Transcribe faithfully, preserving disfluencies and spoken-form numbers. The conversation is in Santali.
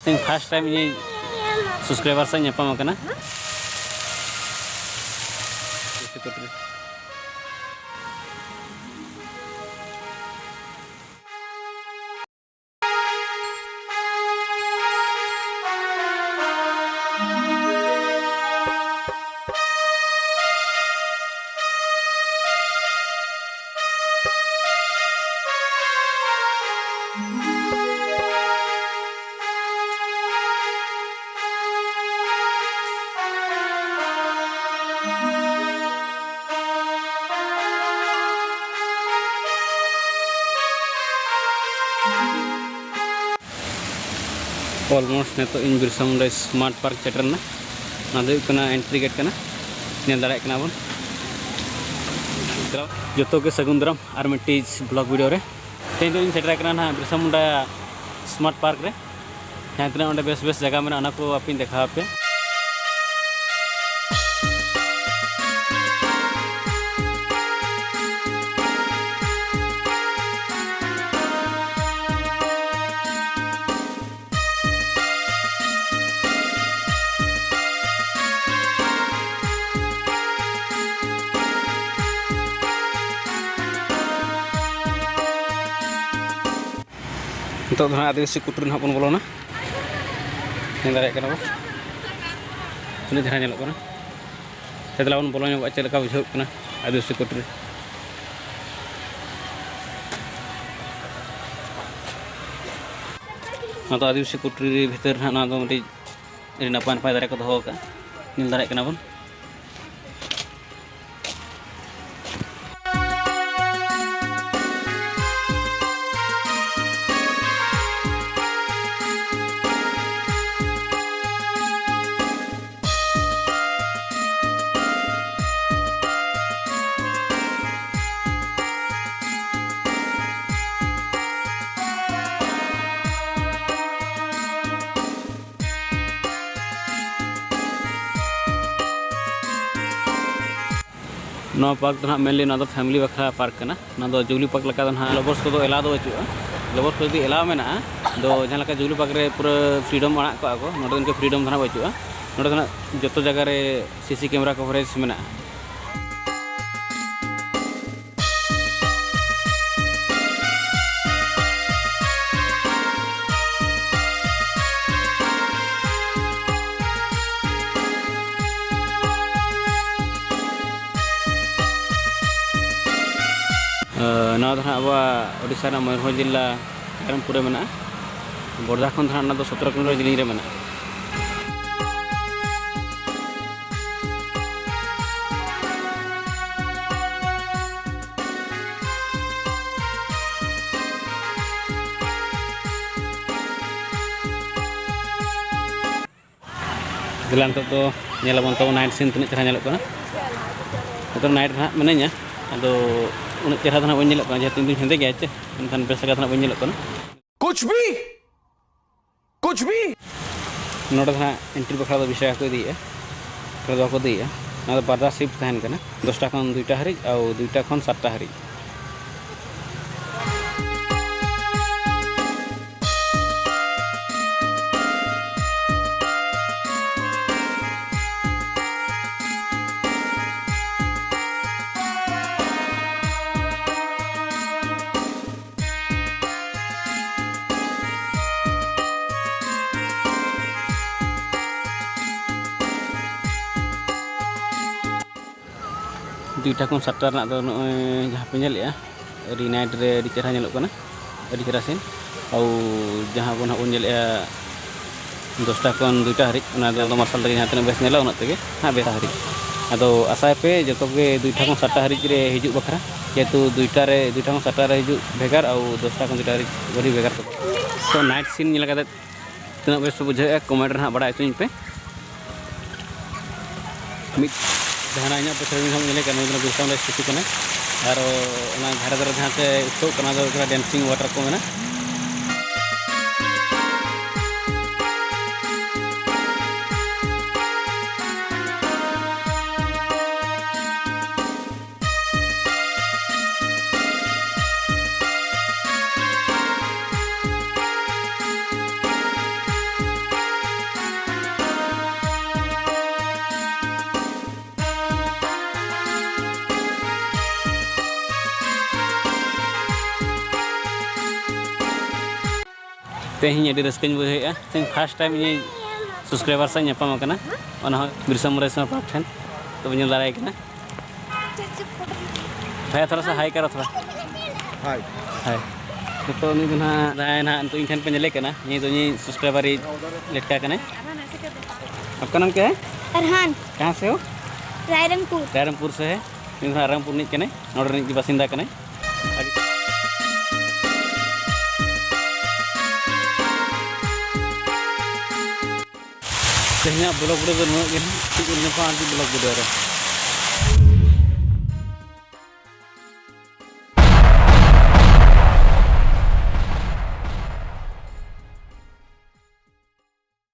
ᱤᱧ first time ᱤᱧ subscriber ᱥᱟᱶ ᱧᱟᱯᱟᱢ ᱟᱠᱟᱱᱟ᱾ Almost ᱱᱤᱛᱚᱜ ᱤᱧ ᱵᱤᱨᱥᱟ ᱢᱩᱱᱰᱟ smart park ᱥᱮᱴᱮᱨ ᱮᱱᱟ᱾ ᱚᱱᱟ ᱫᱚ ᱦᱩᱭᱩᱜ ᱠᱟᱱᱟ entry gate ᱠᱟᱱᱟ, ᱧᱮᱞ ᱫᱟᱲᱮᱭᱟᱜ ᱠᱟᱱᱟ ᱵᱚᱱ᱾ ᱡᱚᱛᱚ ᱜᱮ ᱥᱟᱹᱜᱩᱱ ᱫᱟᱨᱟᱢ ᱟᱨ ᱢᱤᱫᱴᱤᱡ vlog video ᱨᱮ᱾ ᱛᱮᱦᱮᱧ ᱫᱚ ᱤᱧ ᱥᱮᱴᱮᱨ ᱟᱠᱟᱱᱟ ᱱᱟᱦᱟᱜ ᱵᱤᱨᱥᱟ ᱢᱩᱱᱰᱟ smart park ᱨᱮ᱾ ᱡᱟᱦᱟᱸ ᱛᱤᱱᱟᱹᱜ ᱚᱸᱰᱮ ᱵᱮᱥ ᱵᱮᱥ ᱡᱟᱭᱜᱟ ᱢᱮᱱᱟᱜᱼᱟ, ᱚᱱᱟ ᱠᱚ ᱟᱯᱮᱧ ᱫᱮᱠᱷᱟᱣ ᱟᱯᱮᱭᱟ᱾ ᱱᱤᱛᱚᱜ ᱫᱚ ᱦᱟᱸᱜ ᱟᱹᱫᱤᱵᱟᱹᱥᱤ ᱠᱩᱴᱤᱨ ᱱᱟᱦᱟᱜ ᱵᱚᱱ ᱵᱚᱞᱚᱱᱟ᱾ ᱧᱮᱞ ᱫᱟᱲᱮᱭᱟᱜ ᱠᱟᱱᱟ ᱵᱚᱱ, ᱛᱤᱱᱟᱹᱜ ᱪᱮᱦᱨᱟ ᱧᱮᱞᱚᱜ ᱠᱟᱱᱟ᱾ ᱫᱮᱞᱟ ᱵᱚᱱ ᱵᱚᱞᱚ ᱧᱚᱜᱚᱜᱼᱟ, ᱪᱮᱫ ᱞᱮᱠᱟ ᱵᱩᱡᱷᱟᱹᱜ ᱠᱟᱱᱟ ᱟᱹᱫᱤᱵᱟᱹᱥᱤ ᱠᱩᱴᱤᱨ᱾ ᱱᱚᱣᱟ ᱫᱚ ᱟᱹᱫᱤᱵᱟᱹᱥᱤ ᱠᱩᱴᱤᱨ ᱵᱷᱤᱛᱟᱹᱨ ᱨᱮ ᱱᱟᱦᱟᱜ ᱱᱚᱣᱟ ᱫᱚ ᱢᱤᱫᱴᱤᱡ ᱟᱹᱰᱤ ᱱᱟᱯᱟᱭ ᱱᱟᱯᱟᱭ ᱫᱟᱨᱮ ᱠᱚ ᱫᱚᱦᱚ ᱟᱠᱟᱫᱼᱟ, ᱧᱮᱞ ᱫᱟᱲᱮᱭᱟᱜ ᱠᱟᱱᱟ ᱵᱚᱱ᱾ ᱱᱚᱣᱟ ᱯᱟᱨᱠ ᱫᱚ ᱱᱟᱦᱟᱜ mainly ᱱᱚᱣᱟ ᱫᱚ family ᱵᱟᱠᱷᱨᱟ ᱯᱟᱨᱠ ᱠᱟᱱᱟ᱾ ᱱᱚᱣᱟ ᱫᱚ ᱡᱩᱵᱽᱞᱤ ᱯᱟᱨᱠ ᱞᱮᱠᱟ ᱫᱚ ᱱᱟᱦᱟᱜ lovers ᱠᱚᱫᱚ allow ᱫᱚ ᱵᱟᱹᱪᱩᱜᱼᱟ᱾ Lovers ᱠᱚ ᱡᱩᱫᱤ allow ᱢᱮᱱᱟᱜᱼᱟ, ᱫᱚ ᱡᱟᱦᱟᱸ ᱞᱮᱠᱟ ᱡᱩᱵᱽᱞᱤ ᱯᱟᱨᱠ ᱨᱮ ᱯᱩᱨᱟᱹ freedom ᱟᱲᱟᱜ ᱠᱟᱜᱼᱟ ᱠᱚ, ᱱᱚᱰᱮ ᱫᱚ ᱤᱱᱠᱟᱹ freedom ᱫᱚ ᱱᱟᱦᱟᱜ ᱵᱟᱹᱪᱩᱜᱼᱟ᱾ ᱱᱚᱰᱮ ᱫᱚ ᱱᱟᱦᱟᱜ ᱡᱚᱛᱚ ᱡᱟᱭᱜᱟ ᱨᱮ CC camera coverage ᱢᱮᱱᱟᱜᱼᱟ᱾ ᱱᱚᱣᱟ ᱫᱚ ᱱᱟᱦᱟᱜ ᱟᱵᱚᱣᱟᱜ ᱳᱰᱤᱥᱟ ᱨᱮᱱᱟᱜ ᱢᱚᱭᱩᱨᱵᱷᱚᱸᱡᱽ ᱡᱤᱞᱟ ᱨᱟᱭᱨᱚᱝᱯᱩᱨ ᱨᱮ ᱢᱮᱱᱟᱜᱼᱟ᱾ ᱵᱚᱲᱫᱟ ᱠᱷᱚᱱ ᱫᱚ ᱱᱟᱦᱟᱜ ᱚᱱᱟ ᱫᱚ ᱥᱚᱛᱨᱚ ᱠᱤᱞᱳᱢᱤᱴᱟᱨ ᱡᱤᱞᱤᱧ ᱨᱮ ᱢᱮᱱᱟᱜᱼᱟ᱾ ᱫᱮᱞᱟ, ᱱᱤᱛᱚᱜ ᱫᱚ ᱧᱮᱞ ᱟᱵᱚᱱ ᱛᱟᱵᱚᱱ night scene ᱛᱤᱱᱟᱹᱜ ᱪᱮᱦᱨᱟ ᱧᱮᱞᱚᱜ ᱠᱟᱱᱟ᱾ ᱱᱤᱛᱚᱜ night ᱨᱮ ᱦᱟᱸᱜ ᱢᱤᱱᱟᱹᱧᱟ, ᱟᱫᱚ ᱩᱱᱟᱹᱜ ᱪᱮᱦᱨᱟ ᱫᱚ ᱦᱟᱸᱜ ᱵᱟᱹᱧ ᱧᱮᱞᱚᱜ ᱠᱟᱱᱟ, ᱡᱮᱦᱮᱛᱩ ᱤᱧ ᱫᱚᱧ ᱦᱮᱸᱫᱮ ᱜᱮᱭᱟ ᱪᱮ, ᱢᱮᱱᱠᱷᱟᱱ ᱵᱮᱥ ᱞᱮᱠᱟ ᱫᱚ ᱦᱟᱸᱜ ᱵᱟᱹᱧ ᱧᱮᱞᱚᱜ ᱠᱟᱱᱟ᱾ कुछ भी, कुछ भी। ᱱᱚᱰᱮ ᱫᱚ ᱦᱟᱸᱜ entry ᱵᱟᱠᱷᱨᱟ ᱫᱚ ᱵᱤᱥ ᱴᱟᱠᱟ ᱠᱚ ᱤᱫᱤᱭᱮᱫᱼᱟ, ᱱᱚᱰᱮ ᱫᱚ ᱵᱟᱠᱚ ᱤᱫᱤᱭᱮᱫᱼᱟ᱾ ᱱᱚᱣᱟ ᱫᱚ ᱵᱟᱨ ᱫᱷᱟᱣ shift ᱛᱟᱦᱮᱱ ᱠᱟᱱᱟ, ᱫᱚᱥᱴᱟ ᱠᱷᱚᱱ ᱫᱩᱭᱴᱟ ᱦᱟᱹᱨᱤᱡ ᱟᱨ ᱫᱩᱭᱴᱟ ᱠᱷᱚᱱ ᱥᱟᱛᱴᱟ ᱦᱟᱹᱨᱤᱡ᱾ ᱫᱩᱭᱴᱟ ᱠᱷᱚᱱ ᱥᱟᱛᱴᱟ ᱨᱮᱱᱟᱜ ᱫᱚ ᱱᱚᱜᱼᱚᱭ ᱡᱟᱦᱟᱸ ᱯᱮ ᱧᱮᱞᱮᱫᱼᱟ, ᱟᱹᱰᱤ night ᱨᱮ ᱟᱹᱰᱤ ᱪᱮᱦᱨᱟ ᱧᱮᱞᱚᱜ ᱠᱟᱱᱟ, ᱟᱹᱰᱤ ᱪᱮᱦᱨᱟ scene᱾ ᱟᱨ ᱡᱟᱦᱟᱸ ᱵᱚᱱ ᱦᱟᱸᱜ ᱵᱚᱱ ᱧᱮᱞᱮᱫᱼᱟ ᱫᱚᱥᱴᱟ ᱠᱷᱚᱱ ᱫᱩᱭᱴᱟ ᱦᱟᱹᱨᱤᱡ, ᱚᱱᱟ ᱫᱚ ᱢᱟᱨᱥᱟᱞ ᱛᱮᱜᱮ ᱡᱟᱦᱟᱸ ᱛᱤᱱᱟᱹᱜ ᱵᱮᱥ ᱧᱮᱞᱚᱜᱼᱟ ᱩᱱᱟᱹᱜ ᱛᱮᱜᱮ ᱦᱟᱸᱜ ᱵᱮᱥ ᱦᱟᱹᱨᱤᱡ᱾ ᱟᱫᱚ ᱟᱥᱟᱭ ᱯᱮ ᱡᱚᱛᱚ ᱜᱮ ᱫᱩᱭᱴᱟ ᱠᱷᱚᱱ ᱥᱟᱛᱴᱟ ᱦᱟᱹᱨᱤᱡ ᱨᱮ ᱦᱤᱡᱩᱜ ᱵᱟᱠᱷᱨᱟ, ᱡᱮᱦᱮᱛᱩ ᱫᱩᱭᱴᱟ ᱨᱮ, ᱫᱩᱭᱴᱟ ᱠᱷᱚᱱ ᱥᱟᱛᱴᱟ ᱨᱮ ᱦᱤᱡᱩᱜ ᱵᱷᱮᱜᱟᱨ ᱟᱨ ᱫᱚᱥᱴᱟ ᱠᱷᱚᱱ ᱫᱩᱭᱴᱟ ᱦᱟᱹᱨᱤᱡ ᱟᱹᱰᱤ ᱵᱷᱮᱜᱟᱨ ᱛᱟᱵᱚᱱᱟ᱾ ᱛᱚ night scene ᱧᱮᱞ ᱠᱟᱛᱮ ᱛᱤᱱᱟᱹᱜ ᱵᱮᱥ ᱯᱮ ᱵᱩᱡᱷᱟᱹᱣᱮᱫᱼᱟ, comment ᱨᱮ ᱦᱟᱸᱜ ᱵᱟᱲᱟᱭ ᱦᱚᱪᱚᱧ ᱯᱮ᱾ ᱢᱤᱫ ᱡᱟᱦᱟᱸᱱᱟᱜ ᱤᱧᱟᱹᱜ ᱯᱟᱹᱪᱷᱞᱟᱹ ᱨᱮ ᱦᱚᱸ ᱧᱮᱞᱮ ᱠᱟᱱᱟ, ᱱᱩᱭ ᱫᱚ ᱵᱤᱨᱥᱟ ᱢᱩᱱᱰᱟ statue ᱠᱟᱱᱟᱭ᱾ ᱟᱨ ᱚᱱᱟ ᱫᱷᱟᱨᱮ ᱫᱷᱟᱨᱮ ᱡᱟᱦᱟᱸ ᱛᱮ ᱩᱴᱷᱟᱹᱣ ᱠᱟᱱᱟ, ᱚᱱᱟ ᱫᱚ ᱦᱩᱭᱩᱜ ᱠᱟᱱᱟ dancing water ᱠᱚ ᱢᱮᱱᱟ᱾ ᱛᱮᱦᱮᱧ ᱟᱹᱰᱤ ᱨᱟᱹᱥᱠᱟᱹᱧ ᱵᱩᱡᱷᱟᱹᱣᱮᱫᱼᱟ᱾ ᱛᱮᱦᱮᱧ first time ᱤᱧ subscriber ᱥᱟᱶ ᱧᱟᱯᱟᱢ ᱟᱠᱟᱱᱟ, ᱚᱱᱟ ᱦᱚᱸ ᱵᱤᱨᱥᱟ ᱢᱩᱱᱰᱟ ᱥᱚᱨᱯᱟᱴ ᱴᱷᱮᱱ᱾ ᱛᱚᱵᱮ ᱧᱮᱞ ᱫᱟᱲᱮᱭᱟᱭ ᱠᱟᱱᱟ᱾ ᱵᱷᱟᱭᱟ, ᱛᱷᱚᱲᱟ ᱥᱟ ᱦᱟᱭ ᱠᱟᱨᱚ ᱛᱷᱚᱲᱟ᱾ ᱦᱟᱭ᱾ ᱦᱟᱭ᱾ ᱱᱤᱛᱚᱜ ᱩᱱᱤ ᱫᱚ ᱱᱟᱦᱟᱜ ᱡᱟᱦᱟᱸᱭ ᱱᱟᱦᱟᱜ ᱱᱤᱛᱚᱜ ᱤᱧ ᱴᱷᱮᱱ ᱯᱮ ᱧᱮᱞᱮ ᱠᱟᱱᱟ, ᱱᱤᱭᱟᱹ ᱫᱚ ᱤᱧᱤᱡ subscriber ᱤᱡ ᱞᱮᱴᱠᱟ ᱠᱟᱱᱟᱭ᱾ ᱟᱯᱠᱟ ᱱᱟᱢ ᱠᱭᱟ ᱦᱟᱭ? ᱟᱨᱦᱟᱱ᱾ ᱠᱟᱦᱟᱸ ᱥᱮ ᱦᱳ? ᱨᱟᱭᱨᱚᱝᱯᱩᱨ᱾ ᱨᱟᱭᱨᱚᱝᱯᱩᱨ ᱥᱮ ᱦᱮ? ᱩᱱᱤ ᱫᱚ ᱱᱟᱦᱟᱜ ᱨᱟᱭᱨᱚᱝᱯᱩᱨ ᱨᱤᱱᱤᱡ ᱠᱟᱱᱟᱭ, ᱱᱚᱰᱮ ᱨᱤᱱᱤᱡ ᱜᱮ ᱵᱟᱥᱤᱱᱫᱟ ᱠᱟᱱᱟᱭ᱾ ᱟᱹᱰᱤ ᱛᱮᱦᱮᱧᱟᱜ vlog video ᱫᱚ ᱱᱩᱱᱟᱹᱜ ᱜᱮ ᱱᱟᱦᱟᱜ᱾ ᱴᱷᱤᱠ ᱧᱟᱯᱟᱢ ᱟᱨ ᱢᱤᱫ vlog video ᱨᱮ᱾